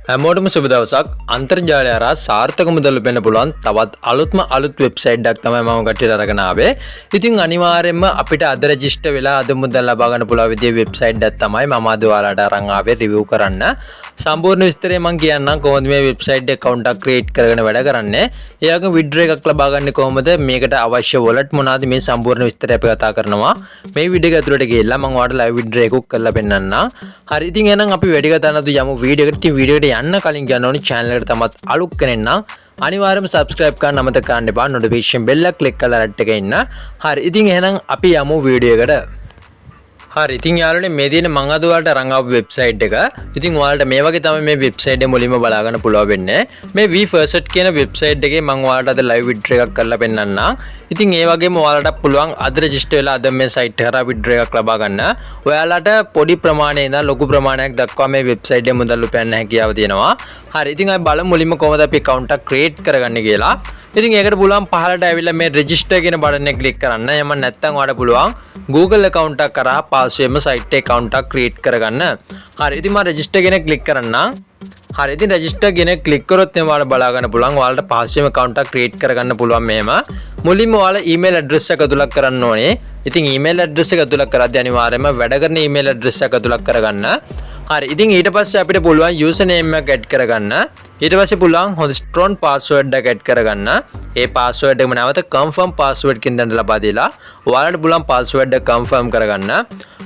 හැමෝටම සුබ දවසක්. අන්තර්ජාලය හරහා සාර්ථක මුදල් උපයන්න පුළුවන් තවත් අලුත්ම අලුත් වෙබ්සයිට් එකක් තමයි මම කට්ටියට අරගෙන ආවේ. ඉතින් අනිවාර්යයෙන්ම අපිට අද රෙජිස්ටර් වෙලා අද මුදල් ලබා ගන්න පුළුවන් විදිහේ වෙබ්සයිට් එකක් තමයි මම අද ඔයාලට අරන් ආවේ රිවිව් කරන්න. සම්පූර්ණ විස්තරය මම කියන්නම් කොහොමද මේ වෙබ්සයිට් ඇකවුන්ට් එකක් ක්‍රියේට් කරගෙන වැඩ කරන්නේ. ඒ වගේම විඩ්‍රෝ එකක් ලබා ගන්න කොහොමද, මේකට අවශ්‍ය වොලට් මොනවාද, මේ සම්පූර්ණ විස්තරය අපි කතා කරනවා. මේ වීඩියෝ එක ඇතුළට ගිහිල්ලා මම ඔයාලට ලයිව් විඩ්‍රෝ එකක් කරලා පෙන්නන්නම්. හරි, ඉතින් එහෙනම් අපි වැඩි කතා නැතුව යමු වීඩියෝ එකට. ඉතින් වීඩියෝ එකට යන්න කලින් කියන්න ඕනි, චැනල් එකට තාමත් අලුත් කෙනෙක් නම් අනිවාර්යයෙන්ම සබ්ස්ක්‍රයිබ් කරන්න අමතක කරන්න එපා. නොටිෆිකේෂන් බෙල් එක ක්ලික් කරලා රැට් එකේ ඉන්න. හරි, ඉතින් එහෙනම් අපි යමු වීඩියෝ එකට. හරි, ඉතින් යාළුවනේ, මේ තියෙන මං අද ඔයාලට අරන් ආපු වෙබ්සයිට් එක. ඉතින් ඔයාලට මේ වගේ තමයි මේ වෙබ්සයිට් එක මුලින්ම බලා ගන්න පුළුවන් වෙන්නේ. මේ V First කියන වෙබ්සයිට් එකේ මං ඔයාලට අද ලයිව් විඩ්‍රෝ එකක් කරලා පෙන්නන්නම්. ඉතින් ඒ වගේම ඔයාලට පුළුවන් අද රෙජිස්ටර් වෙලා අද මේ සයිට් එක හරහා විඩ්‍රෝ එකක් ලබා ගන්න. ඔයාලට පොඩි ප්‍රමාණයේ ඉඳන් ලොකු ප්‍රමාණයක් දක්වා මේ වෙබ්සයිට් එකේ මුදල් උපයන්න හැකියාව තියෙනවා. හරි, ඉතින් අපි බලමු මුලින්ම කොහොමද අපි ඇකවුන්ට් එකක් ක්‍රියේට් කරගන්නේ කියලා. ඉතින් ඒකට පුළුවන් පහළට ඇවිල්ලා මේ රෙජිස්ටර් කියන බටන් එක ක්ලික් කරන්න. එහෙම නැත්නම් ඔයාලට පුළුවන් Google account එකක් කරා පහසුවෙන්ම සයිට් එකේ account එකක් ක්‍රියේට් කරගන්න. හරි, ඉතින් මම රෙජිස්ටර් කියන එක ක්ලික් කරන්නම්. හරි, ඉතින් රෙජිස්ටර් කියන එක ක්ලික් කරොත් එහම ඔයාලට බලා ගන්න පුළුවන් ඔයාලට පහසුවෙන්ම account එකක් ක්‍රියේට් කරගන්න පුළුවන් මෙහෙම. මුලින්ම ඔයාලා ඊමේල් ඇඩ්‍රස් එක ඇතුළත් කරන්න ඕනේ. ඉතින් ඊමේල් ඇඩ්‍රස් එක ඇතුළත් කරද්දී අනිවාර්යයෙන්ම වැඩ කරන ඊමේල් ඇඩ්‍රස් එක ඇතුළත් කරගන්න. හරි, ඉතින් ඊට පස්සේ අපිට පුළුවන් යූසර් නේම් එකක් ඇඩ් කරගන්න. ඊට පස්සේ පුළුවන් හොඳ ස්ට්‍රෝං පාස්වර්ඩ් එකක් ඇඩ් කරගන්න. ඒ පාස්වර්ඩ් එකම නැවත කන්ෆර්ම් පාස්වර්ඩ් කියන දඬ ලබා දීලා ඔයාලට පුළුවන් පාස්වර්ඩ් එක කන්ෆර්ම් කරගන්න.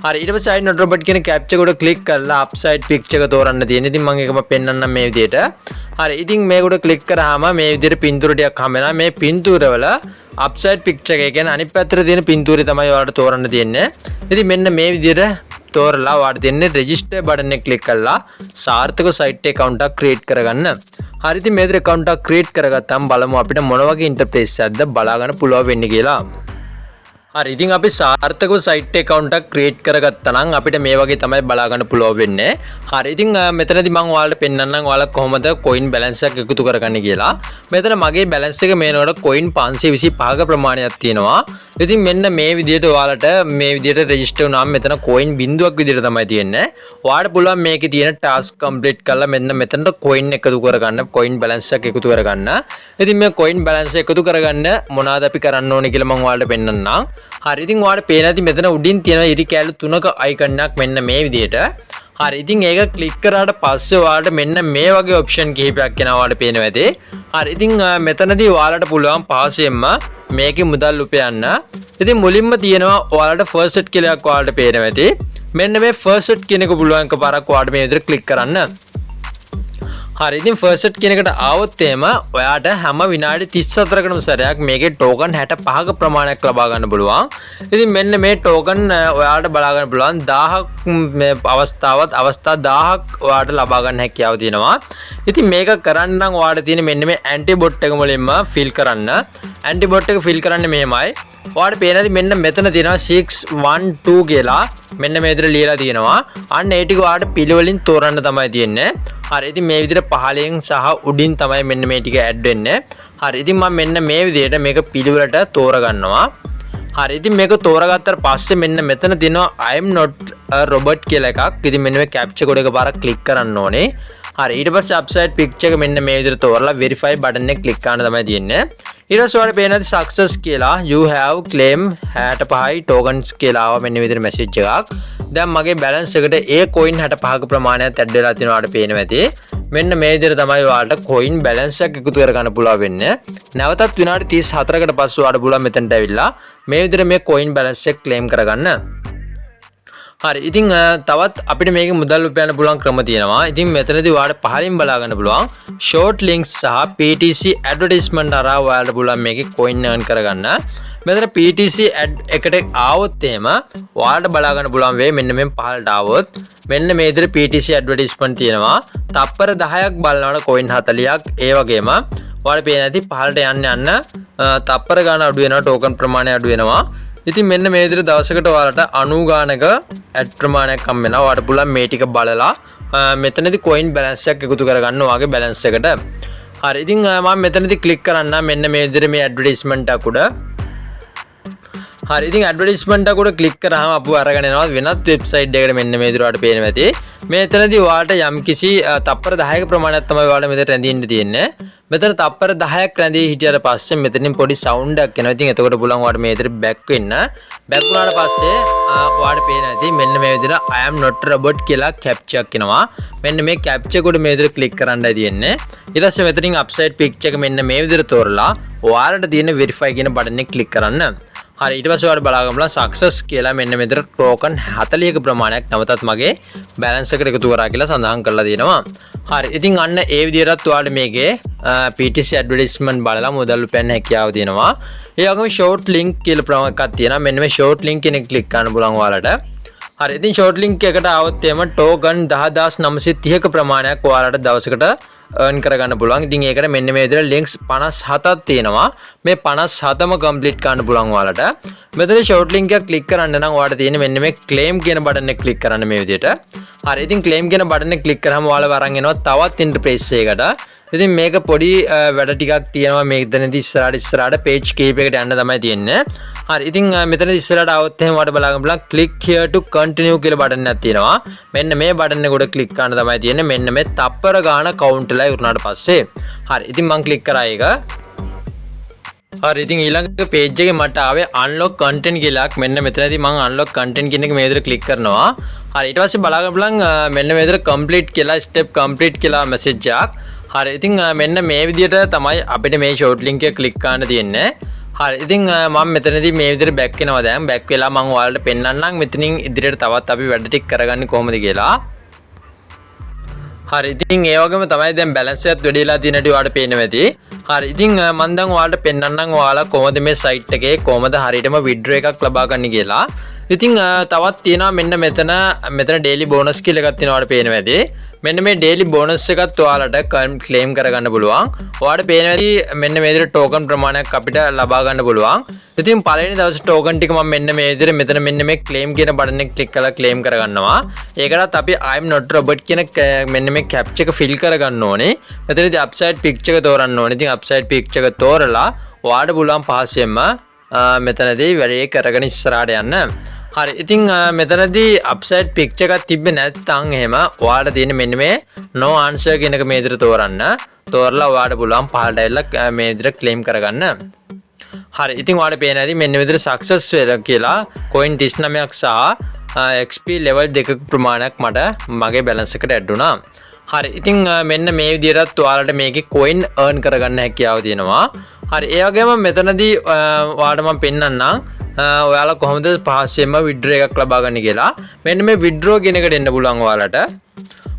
හරි, ඊට පස්සේ "I'm not robot" කියන කැප්චා එකට ක්ලික් කරලා අප්සයිඩ් පික්චර් එක තෝරන්න තියෙන. ඉතින් මම ඒකම පෙන්නන්නම් මේ විදිහට. හරි, ඉතින් මේකට ක්ලික් කරාම මේ විදිහට පින්තූර ටිකක් හම්බ වෙනවා. මේ පින්තූරවල අප්සයිඩ් පික්චර් එක, ඒ කියන්නේ අනිත් පැත්තට තියෙන පින්තූරය තමයි ඔයාලට තෝරන්න තියෙන්නේ. ඉතින් මෙන්න මේ විදිහට තෝරලා ඔයාලට තියෙන්නේ රෙජිස්ටර් බටන් එක ක්ලික් කරලා සාර්ථක සයිට් ඇකවුන්ට් එකක් ක්‍රියේට් කරගන්න. හරි, ඉතින් මේ විදිහට ඇකවුන්ට් එකක් ක්‍රියේට් කරගත්තාම බලමු අපිට මොන වගේ ඉන්ටර්ෆේස් එකක්ද බලා ගන්න පුළුවන් වෙන්නේ කියලා. හරි, ඉතින් අපි සාර්ථකව සයිට් ඇකවුන්ට් එකක් ක්‍රියේට් කරගත්තා නම් අපිට මේ වගේ තමයි බලා ගන්න පුළුවන් වෙන්නේ. හරි, ඉතින් මෙතනදී මම ඔයාලට පෙන්නන්නම් ඔයාලා කොහොමද කොයින් බැලන්ස් එකක් එකතු කරගන්නේ කියලා. මෙතන මගේ බැලන්ස් එක මේ වෙනකොට කොයින් 525ක ප්‍රමාණයක් තියෙනවා. ඉතින් මෙන්න මේ විදිහට ඔයාලට මේ විදිහට රෙජිස්ටර් වුණාම මෙතන කොයින් බිංදුවක් විදිහට තමයි තියෙන්නේ. ඔයාලට පුළුවන් මේකේ තියෙන ටාස්ක් කම්ප්ලීට් කරලා මෙන්න මෙතනට කොයින් එකතු කරගන්න, කොයින් බැලන්ස් එකක් එකතු කරගන්න. ඉතින් මේ කොයින් බැලන්ස් එක එකතු කරගන්න මොනවාද අපි කරන්න ඕනේ කියලා මම ඔයාලට පෙන්නන්නම්. හරි, ඉතින් ඔයාලට පේන ඇති මෙතන උඩින් තියෙන ඉරි කෑලි තුනක අයිකන් එකක් මෙන්න මේ විදිහට. හරි, ඉතින් ඒක ක්ලික් කරාට පස්සේ ඔයාලට මෙන්න මේ වගේ ඔප්ෂන් කිහිපයක් එනවා ඔයාලට පේනවා ඇති. හරි, ඉතින් මෙතනදී ඔයාලට පුළුවන් පහසුවෙන්ම මේකේ මුදල් උපයන්න. ඉතින් මුලින්ම තියෙනවා ඔයාලට ෆෝසට් කියලා එකක් ඔයාලට පේනවා ඇති. මෙන්න මේ ෆෝසට් කියන එක පුළුවන් එකපාරක් ඔයාලට මේ විදිහට ක්ලික් කරන්න. හරි, ඉතින් ෆෝසට් කියන එකට ආවොත් එහෙම ඔයාට හැම විනාඩි 34කටම සැරයක් මේකේ ටෝකන් 65ක ප්‍රමාණයක් ලබා ගන්න පුළුවන්. ඉතින් මෙන්න මේ ටෝකන් ඔයාලට බලා ගන්න පුළුවන් 1000ක් මේ අවස්ථාවත් අවස්ථා 1000ක් ඔයාලට ලබා ගන්න හැකියාව තියෙනවා. ඉතින් මේක කරන්න නම් ඔයාලට තියෙන මෙන්න මේ ඇන්ටි බොට් එක මුලින්ම ෆිල් කරන්න. ඇන්ටි බොට් එක ෆිල් කරන්න මෙහෙමයි. ඔයාලට පේන ඇති මෙන්න මෙතන තියෙනවා 612 කියලා මෙන්න මේ විදිහට ලියලා තියෙනවා. අන්න ඒ ටික ඔයාලට පිළිවෙලින් තෝරන්න තමයි තියෙන්නේ. හරි, ඉතින් මේ විදිහට පහළින් සහ උඩින් තමයි මෙන්න මේ ටික ඇඩ් වෙන්නේ. හරි, ඉතින් මම මෙන්න මේ විදිහට මේක පිළිවෙලට තෝරගන්නවා. හරි, ඉතින් මේක තෝරගත්තට පස්සේ මෙන්න මෙතන තියෙනවා "I am not a robot" කියලා එකක්. ඉතින් මෙන්න මේ කැප්චා කෝඩ් එක පාරක් ක්ලික් කරන්න ඕනේ. හරි, ඊට පස්සේ අප්සයිඩ් පික්චර් එක මෙන්න මේ විදිහට තෝරලා වෙරිෆයි බටන් එක ක්ලික් කරන්න තමයි තියෙන්නේ. ඊට පස්සේ ඔයාලට පේනවා ඇති "success" කියලා, "you have claim 65යි tokens" කියලා ආවා මෙන්න මේ විදිහට මැසේජ් එකක්. දැන් මගේ බැලන්ස් එකට ඒ කොයින් 65ක ප්‍රමාණයක් ඇඩ් වෙලා තියෙනවා ඔයාලට පේනවා ඇති. මෙන්න මේ විදිහට තමයි ඔයාලට කොයින් බැලන්ස් එකක් එකතු කරගන්න පුළුවන් වෙන්නේ. නැවතත් විනාඩි 34කට පස්සේ ඔයාලට පුළුවන් මෙතනට ඇවිල්ලා මේ විදිහට මේ කොයින් බැලන්ස් එක ක්ලේම් කරගන්න. හරි, ඉතින් තවත් අපිට මේක මුදල් උපයන්න පුළුවන් ක්‍රම තියෙනවා. ඉතින් මෙතනදී ඔයාලට පහලින් බලා ගන්න පුළුවන් ෂෝට් ලින්ක්ස් සහ PTC advertisement හරහා ඔයාලට පුළුවන් මේකේ කොයින් earn කරගන්න. මෙතන PTC ad එකට ආවොත් එහෙම ඔයාලට බලා ගන්න පුළුවන් වෙයි මෙන්න මේ පහළට ආවොත් මෙන්න මේ විදිහට PTC advertisement තියෙනවා. තප්පර 10ක් බලනකොට කොයින් 40ක්. ඒ වගේම ඔයාලට පේන ඇති පහළට යන්න යන්න තප්පර ගාන අඩු වෙනවා, ටෝකන් ප්‍රමාණය අඩු වෙනවා. ඉතින් මෙන්න මේ විදිහට දවසකට ඔයාලට 90 ගානක ඇඩ් ප්‍රමාණයක් හම්බ වෙනවා. ඔයාලට පුළුවන් මේ ටික බලලා මෙතනදී කොයින් බැලන්ස් එකක් එකතු කරගන්න ඔයාගේ බැලන්ස් එකට. හරි, ඉතින් මම මෙතනදී ක්ලික් කරන්න මෙන්න මේ විදිහට මේ ඇඩ්වර්ටයිස්මන්ට් එක උඩ. හරි, ඉතින් ඇඩ්වර්ටයිස්මන්ට් එක උඩ ක්ලික් කරාම අපුව අරගෙන එනවා වෙනත් වෙබ්සයිට් එකකට. මෙන්න මේ විදිහට ඔයාලට පේනවා ඇති. මෙතනදී ඔයාලට යම්කිසි තප්පර 10ක ප්‍රමාණයක් තමයි ඔයාලට මෙතන රැඳී ඉන්න තියෙන්නේ. මෙතන තප්පර 10ක් රැඳී හිටියට පස්සේ මෙතනින් පොඩි සවුන්ඩ් එකක් එනවා. ඉතින් එතකොට පුළුවන් ඔයාලට මේ විදිහට බැක් වෙන්න. බැක් වුණාට පස්සේ ඔයාලට පේන ඇති මෙන්න මේ විදිහට "I am not a robot" කියලා කැප්චා එකක් එනවා. මෙන්න මේ කැප්චා එක උඩ මේ විදිහට ක්ලික් කරන්නයි තියෙන්නේ. ඊට පස්සේ මෙතනින් අප්සයිඩ් පික්චර් එක මෙන්න මේ විදිහට තෝරලා ඔයාලට තියෙන වෙරිෆයි කියන බටන් එක ක්ලික් කරන්න. හරි, ඊට පස්සේ ඔයාලට බලා ගන්න පුළුවන් සක්සස් කියලා මෙන්න මෙතන ටෝකන් 40ක ප්‍රමාණයක් නැවතත් මගේ බැලන්ස් එකට එකතු කරා කියලා සඳහන් කරලා තියෙනවා. හරි, ඉතින් අන්න ඒ විදිහටත් ඔයාලට මේකේ PTC advertisement බලලා මුදල් උපයන්න හැකියාව තියෙනවා. ඒ වගේම ෂෝට් ලින්ක් කියලා ප්‍රමාණයක් එකක් තියෙනවා. මෙන්න මේ ෂෝට් ලින්ක් කියන එක ක්ලික් කරන්න පුළුවන් ඔයාලට. හරි, ඉතින් ෂෝට් ලින්ක් එකට ආවොත් එහෙම ටෝකන් 10,930ක ප්‍රමාණයක් ඔයාලට දවසකට earn කරගන්න පුළුවන්. ඉතින් ඒකට මෙන්න මේ විදිහට links 57ක් තියෙනවා. මේ 57ම කම්ප්ලීට් කරන්න පුළුවන් ඔයාලට. මෙතන ෂෝට් ලින්ක් එක ක්ලික් කරන්න නම් ඔයාලට තියෙන්නේ මෙන්න මේ claim කියන බටන් එක ක්ලික් කරන්න මේ විදිහට. හරි, ඉතින් claim කියන බටන් එක ක්ලික් කරාම ඔයාලා අරන් එනවා තවත් ඉන්ටර්ෆේස් එකකට. ඉතින් මේක පොඩි වැඩ ටිකක් තියෙනවා. මේ එතනදී ඉස්සරහට ඉස්සරහට පේජ් කීපයකට යන්න තමයි තියෙන්නේ. හරි, ඉතින් මෙතනදී ඉස්සරහට ආවොත් එහෙම ඔයාලට බලා ගන්න පුළුවන් "Click here to continue" කියලා බටන් එකක් තියෙනවා. මෙන්න මේ බටන් එක උඩ ක්ලික් කරන්න තමයි තියෙන්නේ. මෙන්න මේ තප්පර ගාන කවුන්ට් වෙලා ඉවරනාට පස්සේ. හරි, ඉතින් මං ක්ලික් කරා ඒක. හරි, ඉතින් ඊළඟ පේජ් එකේ මට ආවේ "Unlock content" කියලා එකක්. මෙන්න මෙතනදී මං "Unlock content" කියන එක මේ විදිහට ක්ලික් කරනවා. හරි, ඊට පස්සේ බලා ගන්න පුළුවන් මෙන්න මේ විදිහට "Complete" කියලා, "Step complete" කියලා මැසේජ් එකක්. හරි, ඉතින් මෙන්න මේ විදිහට තමයි අපිට මේ ෂෝට් ලින්ක් එක ක්ලික් කරන්න තියෙන්නේ. හරි, ඉතින් මම මෙතනදී මේ විදිහට බැක් වෙනවා. දැන් බැක් වෙලා මම ඔයාලට පෙන්නන්නම් මෙතනින් ඉදිරියට තවත් අපි වැඩ ටික කරගන්නේ කොහොමද කියලා. හරි, ඉතින් ඒ වගේම තමයි දැන් බැලන්ස් එකත් වැඩි වෙලා තියෙන හැටි ඔයාලට පේනවා ඇති. හරි, ඉතින් මම දැන් ඔයාලට පෙන්නන්නම් ඔයාලා කොහොමද මේ සයිට් එකේ කොහොමද හරියටම විඩ්‍රෝ එකක් ලබා ගන්න කියලා. ඉතින් තවත් තියෙනවා මෙන්න මෙතන මෙතන ඩේලි බෝනස් කියලා එකක් තියෙනවා, ඔයාලට පේනවා ඇති. මෙන්න මේ ඩේලි බෝනස් එකත් ඔයාලට ක්ලේම් කරගන්න පුළුවන්. ඔයාලට පේනවා ඇති මෙන්න මේ විදිහට ටෝකන් ප්‍රමාණයක් අපිට ලබා ගන්න පුළුවන්. ඉතින් පළවෙනි දවසේ ටෝකන් ටික මම මෙන්න මේ විදිහට මෙතන මෙන්න මේ ක්ලේම් කියන බටන් එක ක්ලික් කරලා ක්ලේම් කරගන්නවා. ඒකටත් අපි "I am not robot" කියන මෙන්න මේ කැප්චා එක ෆිල් කරගන්න ඕනේ. මෙතනදී අප්සයිඩ් පික්චර් එක තෝරන්න ඕනේ. ඉතින් අප්සයිඩ් පික්චර් එක තෝරලා ඔයාලට පුළුවන් පහසුවෙන්ම මෙතනදී වැඩේ කරගෙන ඉස්සරහට යන්න. හරි, ඉතින් මෙතනදී අප්සයිඩ් පික්චර් එකක් තිබ්බේ නැත්නම් එහෙම ඔයාලට තියෙන මෙන්න මේ "No answer" කියන එක මේ විදිහට තෝරන්න. තෝරලා ඔයාලට පුළුවන් පහළට ඇවිල්ලා මේ විදිහට ක්ලේම් කරගන්න. හරි, ඉතින් ඔයාලට පේන ඇති මෙන්න මේ විදිහට සක්සස් වෙලා කියලා කොයින් 39ක් සහ XP level දෙකක ප්‍රමාණයක් මට මගේ බැලන්ස් එකට ඇඩ් වුණා. හරි, ඉතින් මෙන්න මේ විදිහටත් ඔයාලට මේකේ කොයින් අර්න් කරගන්න හැකියාව තියෙනවා. හරි, ඒ වගේම මෙතනදී ඔයාලට මම පෙන්නන්නම් ඔයාලා කොහොමද පහසුවෙන්ම විඩ්‍රෝ එකක් ලබා ගන්න කියලා. මෙන්න මේ විඩ්‍රෝ කියන එකට එන්න පුළුවන් ඔයාලට.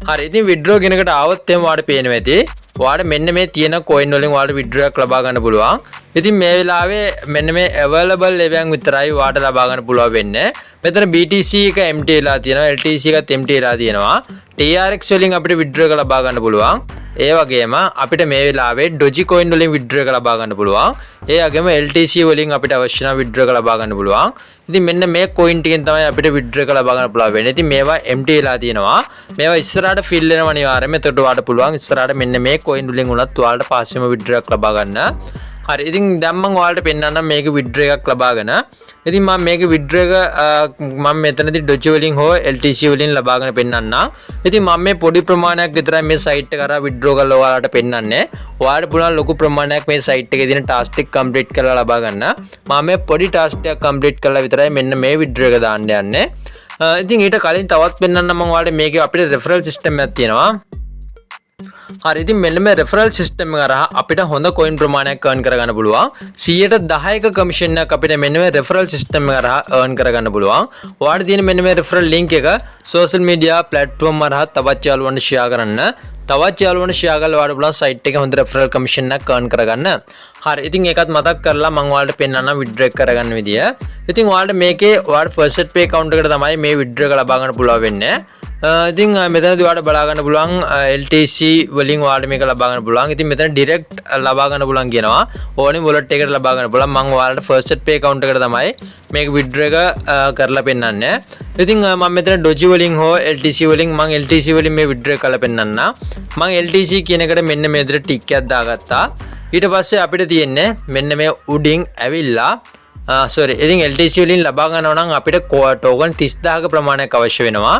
හරි, ඉතින් විඩ්‍රෝ කියන එකට ආවොත් එහෙම ඔයාලට පේනවා ඇති. ඔයාලට මෙන්න මේ තියෙන කොයින් වලින් ඔයාලට විඩ්‍රෝ එකක් ලබා ගන්න පුළුවන්. ඉතින් මේ වෙලාවේ මෙන්න මේ අවైలබල් ඒවාන් විතරයි ඔයාලට ලබා ගන්න පුළුවන් වෙන්නේ. මෙතන BTC එක empty වෙලා තියෙනවා, LTC එකත් empty වෙලා තියෙනවා. TRX වලින් අපිට විඩ්‍රෝ එක ලබා ගන්න පුළුවන්. ඒ වගේම අපිට මේ වෙලාවේ Doge coin වලින් විඩ්‍රෝ එක ලබා ගන්න පුළුවන්. ඒ වගේම LTC වලින් අපිට අවශ්‍ය නම් විඩ්‍රෝ එක ලබා ගන්න පුළුවන්. ඉතින් මෙන්න මේ කොයින් ටිකෙන් තමයි අපිට විඩ්‍රෝ එක ලබා ගන්න පුළුවන් වෙන්නේ. ඉතින් මේවා empty වෙලා තියෙනවා. මේවා ඉස්සරහට ෆිල් වෙනවා අනිවාර්යයෙන්ම. එතකොට ඔයාලට පුළුවන් ඉස්සරහට මෙන්න මේ කොයින් වලින් උනත් ඔයාලට පහසුවෙන්ම විඩ්‍රෝ එකක් ලබා ගන්න. හරි, ඉතින් දැන් මම ඔයාලට පෙන්නන්නම් මේක විඩ්‍රෝ එකක් ලබාගෙන. ඉතින් මම මේක විඩ්‍රෝ එක මම මෙතනදී ඩොජි වලින් හෝ LTC වලින් ලබාගෙන පෙන්නන්නම්. ඉතින් මම මේ පොඩි ප්‍රමාණයක් විතරයි මේ සයිට් එක කරා විඩ්‍රෝ කරලා ඔයාලට පෙන්නන්නේ. ඔයාලට පුළුවන් ලොකු ප්‍රමාණයක් මේ සයිට් එකේ තියෙන ටාස්ක් ටික කම්ප්ලීට් කරලා ලබා ගන්න. මම මේ පොඩි ටාස්ක් ටිකක් කම්ප්ලීට් කරලා විතරයි මෙන්න මේ විඩ්‍රෝ එක දාන්න යන්නේ. ඉතින් ඊට කලින් තවත් පෙන්නන්නම් මම ඔයාලට මේකේ අපිට රෙෆරල් සිස්ටම් එකක් තියෙනවා. හරි, ඉතින් මෙන්න මේ රෙෆරල් සිස්ටම් එක හරහා අපිට හොඳ කොයින් ප්‍රමාණයක් අර්න් කරගන්න පුළුවන්. 10%ක කමිෂන් එකක් අපිට මෙන්න මේ රෙෆරල් සිස්ටම් එක හරහා අර්න් කරගන්න පුළුවන්. ඔයාලට තියෙන මෙන්න මේ රෙෆරල් ලින්ක් එක සෝෂල් මීඩියා ප්ලැට්ෆෝම් හරහා තවත් යාළුවන්ට ෂෙයා කරන්න. තවත් යාළුවන්ට ෂෙයා කරලා ඔයාලට පුළුවන් සයිට් එකේ හොඳ රෙෆරල් කමිෂන් එකක් අර්න් කරගන්න. හරි, ඉතින් ඒකත් මතක් කරලා මම ඔයාලට පෙන්නන්නම් විඩ්‍රෝ එක කරගන්න විදිය. ඉතින් ඔයාලට මේකේ ඔයාලට ෆෝසෙට් පේ ඇකවුන්ට් එකට තමයි මේ විඩ්‍රෝ එක ලබා ගන්න පුළුවන් වෙන්නේ. ඉතින් මෙතනදී ඔයාලට බලා ගන්න පුළුවන් LTC වලින් ඔයාලට මේක ලබා ගන්න පුළුවන්. ඉතින් මෙතන ඩිරෙක්ට් ලබා ගන්න පුළුවන් කියනවා. ඕනෙම වොලට් එකකට ලබා ගන්න පුළුවන්. මම ඔයාලට ෆෝසෙට් පේ ඇකවුන්ට් එකට තමයි මේක විඩ්‍රෝ එක කරලා පෙන්නන්නේ. ඉතින් මම මෙතන ඩොජි වලින් හෝ LTC වලින්, මම LTC වලින් මේ විඩ්‍රෝ එක කරලා පෙන්නන්නම්. මම LTC කියන එකට මෙන්න මේ විදිහට ටික් එකක් දාගත්තා. ඊට පස්සේ අපිට තියෙන්නේ මෙන්න මේ උඩින් ඇවිල්ලා සෝරි, ඉතින් LTC වලින් ලබා ගන්නවා නම් අපිට ටෝකන් 30,000ක ප්‍රමාණයක් අවශ්‍ය වෙනවා.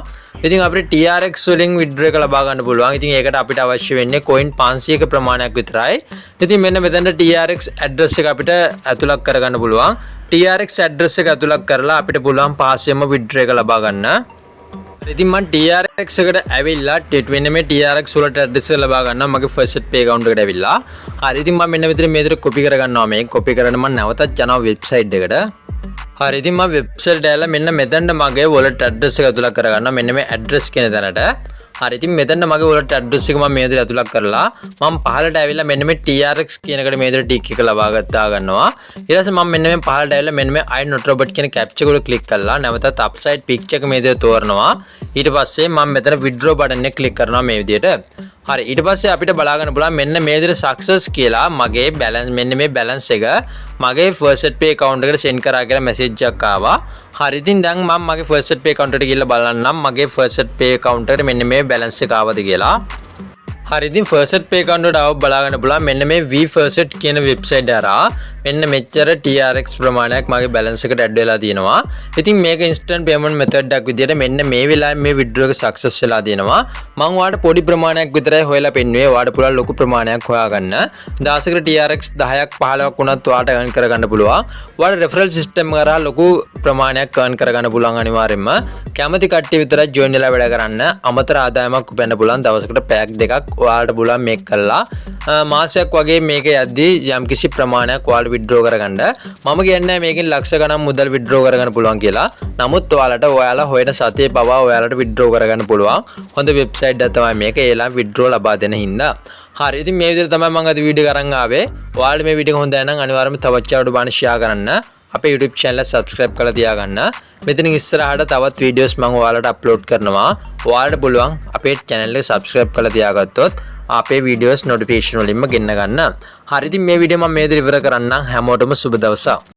ඉතින් අපිට TRX වලින් විඩ්‍රෝ එක ලබා ගන්න පුළුවන්. ඉතින් ඒකට අපිට අවශ්‍ය වෙන්නේ කොයින් 500ක ප්‍රමාණයක් විතරයි. ඉතින් මෙන්න මෙතනට TRX address එක අපිට ඇතුළත් කරගන්න පුළුවන්. TRX address එක ඇතුළත් කරලා අපිට පුළුවන් පහසුවෙන්ම විඩ්‍රෝ එක ලබා ගන්න. ඉතින් මං TRX එකට ඇවිල්ලා ටෙට් වෙන මේ TRX වලට ඇඩ්‍රස් එක ලබා ගන්නවා මගේ ෆෝසෙට් පේ ඇකවුන්ට් එකට ඇවිල්ලා. හරි, ඉතින් මම මෙන්න මෙතන මේ විදිහට කොපි කරගන්නවා. මේක කොපි කරගෙන මං නැවතත් යනවා වෙබ්සයිට් එකට. හරි, ඉතින් මම වෙබ්සයිට් එකට ඇවිල්ලා මෙන්න මෙතනට මගේ වොලට් ඇඩ්‍රස් එක ඇතුළත් කරගන්නවා, මෙන්න මේ ඇඩ්‍රස් කියන තැනට. හරි, ඉතින් මෙතන මගේ වොලට් ඇඩ්‍රස් එක මම මේ විදිහට ඇතුළත් කරලා මම පහළට ඇවිල්ලා මෙන්න මේ TRX කියන එකට මේ විදිහට ටික් එක ලබා ගත්තා ගන්නවා. ඊට පස්සේ මම මෙන්න මේ පහළට ඇවිල්ලා මෙන්න මේ I not robot කියන කැප්චා එක උඩ ක්ලික් කරලා නැවතත් අප්සයිඩ් පික්චර් එක මේ විදිහට තෝරනවා. ඊට පස්සේ මම මෙතන withdraw button එක ක්ලික් කරනවා මේ විදිහට. හරි, ඊට පස්සේ අපිට බලා ගන්න පුළුවන් මෙන්න මේ විදිහට සක්සස් කියලා මගේ බැලන්ස්, මෙන්න මේ බැලන්ස් එක මගේ ෆෝසෙට් පේ ඇකවුන්ට් එකට සෙන්ඩ් කරා කියලා මැසේජ් එකක් ආවා. හරි, ඉතින් දැන් මම මගේ ෆෝසෙට් පේ ඇකවුන්ට් එකට ගිහලා බලන්නම් මගේ ෆෝසෙට් පේ ඇකවුන්ට් එකට මෙන්න මේ බැලන්ස් එක ආවද කියලා. හරි, ඉතින් ෆෝසෙට් පේ ඇකවුන්ට් එකට ආව බලා ගන්න පුළුවන් මෙන්න මේ vFaucet කියන වෙබ්සයිට් හරහා මෙන්න මෙච්චර TRX ප්‍රමාණයක් මගේ බැලන්ස් එකට ඇඩ් වෙලා තියෙනවා. ඉතින් මේක ඉන්ස්ටන්ට් පේමන්ට් මෙතඩ් එකක් විදියට මෙන්න මේ වෙලාවේ මේ විඩ්‍රෝ එක සක්සස් වෙලා තියෙනවා. මං ඔයාලට පොඩි ප්‍රමාණයක් විතරයි හොයලා පෙන්නුවේ. ඔයාලට පුළුවන් ලොකු ප්‍රමාණයක් හොයාගන්න. දවසකට TRX 10ක් 15ක් වුණත් ඔයාලට earn කරගන්න පුළුවන්. ඔයාලට රෙෆරල් සිස්ටම් කරා ලොකු ප්‍රමාණයක් earn කරගන්න පුළුවන් අනිවාර්යෙන්ම. කැමති කට්ටිය විතරයි ජොයින් වෙලා වැඩ කරන්න. අමතර ආදායමක් උපයන්න පුළුවන් දවසකට පැයක් දෙකක් ඔයාලට පුළුවන් මේක කරලා මාසයක් වගේ මේක යද්දී යම්කිසි ප්‍රමාණයක් ඔයාලට විඩ්‍රෝ කරගන්න. මම කියන්නේ මේකෙන් ලක්ෂ ගණන් මුදල් විඩ්‍රෝ කරගන්න පුළුවන් කියලා. නමුත් ඔයාලට ඔයාලා හොයන සතියේ පවා ඔයාලට විඩ්‍රෝ කරගන්න පුළුවන්. හොඳ වෙබ්සයිට් එකක් තමයි මේක. ඒලා විඩ්‍රෝ ලබා දෙන හින්දා. හරි, ඉතින් මේ විදිහට තමයි මම අද වීඩියෝ අරන් ආවේ. ඔයාලට මේ වීඩියෝ එක හොඳයි නම් අනිවාර්යයෙන්ම තවත් යාළුවෝ බලන්න ෂෙයා කරන්න. අපේ YouTube channel එක subscribe කරලා තියාගන්න. මෙතනින් ඉස්සරහට තවත් වීඩියෝස් මම ඔයාලට අප්ලෝඩ් කරනවා. ඔයාලට පුළුවන් අපේ channel එක subscribe කරලා තියාගත්තොත් අපේ වීඩියෝස් නොටිෆිකේෂන් වලින්ම ගෙන්න ගන්න. හරි, ඉතින් මේ වීඩියෝ මම මේ විදිහට ඉවර කරන්නම්. හැමෝටම සුබ දවසක්.